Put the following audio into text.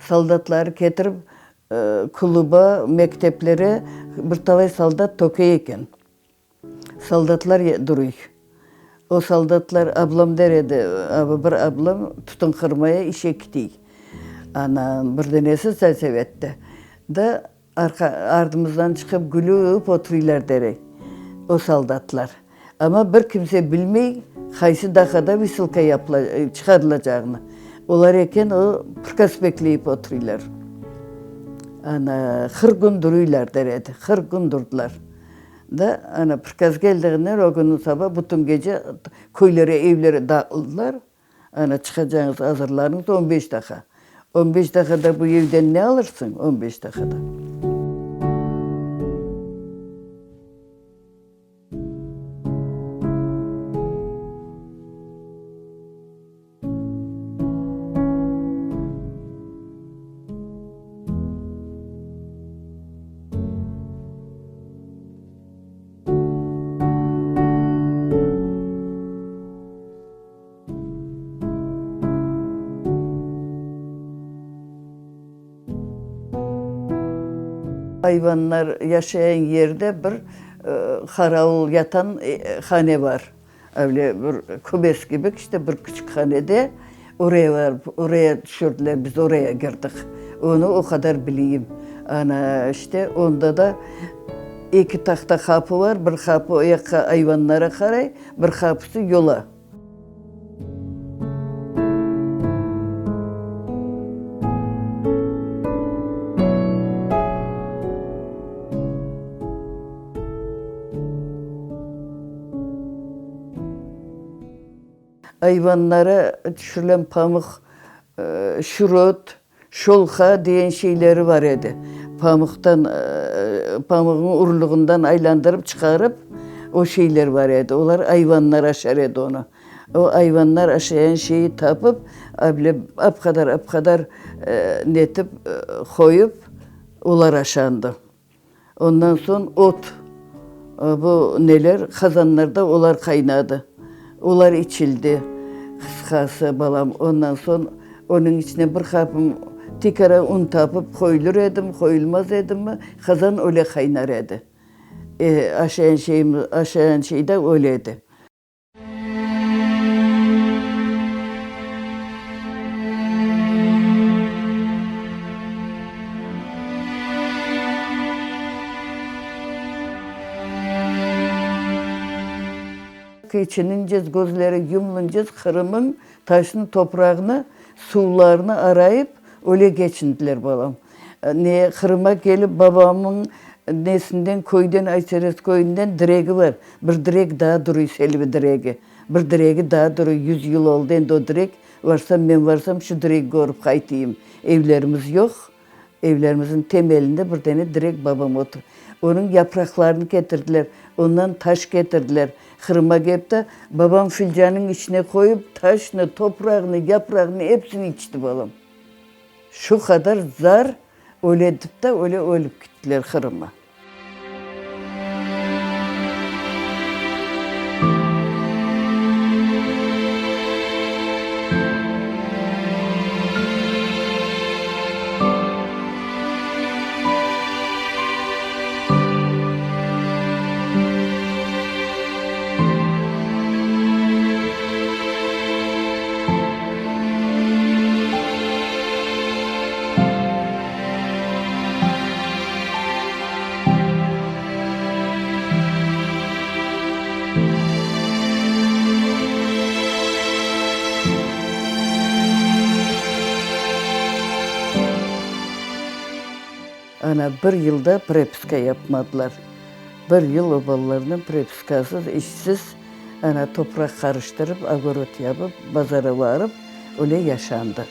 Soldatları ketirip kluba, mekteplere bir talay soldat töke eken. Soldatlar duruy. O soldatlar, ablam der edi, bir ablam tütün qırmaya işe kitiy. Ana, bir denesi Zaysovette. Da arqa, ardımızdan çıqıp gülüp oturıylar der ey, o soldatlar. Amma bir kimse bilmey, qaysı daqada vısılka yapıla, çıqarılacağını. Olar eken o prikaz bekleyip oturıylar. Ana, 40 kün duruylar der edi, 40 kün durdılar. Da, ana, prikaz keldiginden o künü saba bütün gece köylere, evlere dağıldılar. Ana, çıqacañız, azırlanıñız, on beş daqa. On beş daqada bu evden ne alırsıñ, on beş daqada? Ayvanlar yaşayan yerde bir qaravul yatan hane bar. Öyle bir kümes kibi, işte bir küçük hanede oraya barıp, oraya tüşürdiler, biz oraya girdik. Onı o qadar bileyim. Ana, işte, onda da eki tahta qapı bar, bir qapı o yaqqa ayvanlara qaray, bir qapısı yola. Ayvanlara tüşürilen pamuq, şürot, şolqa degen şeyleri bar edi. Pamuqtan, pamuqnıñ urluğından aylandırıp çıqarıp, o şeyler bar edi. Olar ayvanlar aşar edi onı. O ayvanlar aşayan şeyi tapıp, able apqadar, apqadar netip qoyup, olar aşandı. Ondan soñ ot, bu neler, qazanlarda olar qaynadı. Olar içildi, qısqası, balam. Ondan soñ onıñ içine bir qapım tekrar un tapıp qoyulır edim, qoyulmaz edimmi, qazan öyle qaynar edi. Aşayan şeyimiz, aşayan şey de öyle edi. Keçinincez, közleri yumluncez Qırımıñ taşını, toprağını, suvlarını arayıp, öyle keçindiler, balam. Ne, Qırıma kelip babamıñ nesinden, köyden, Ayserez köyünden diregi bar. Bir direk daa duruy, Selvi diregi. Bir diregi daa duruy, 100 yıl oldı endi o direk. Varsam, men varsam, şu diregi körip qaytayım. Evlerimiz yoq. Evlerimizniñ temelinde bir dene direk babam otur. Onıñ yapraqlarını ketirdiler, ondan taş ketirdiler. Qırıma kelip de, babam filcanıñ içine qoyıp, taşnı, toprağını, yaprağını, epsini içti balam. Şu qadar zar öyle etip de öyle ölip kittiler Qırıma. Ana, bir yıl da propiska yapmadılar. Bir yıl o balalarnı propiskasız, işsiz, ana, topraq qarıştırıp, ogorod yapıp, bazara barıp, öyle yaşandı.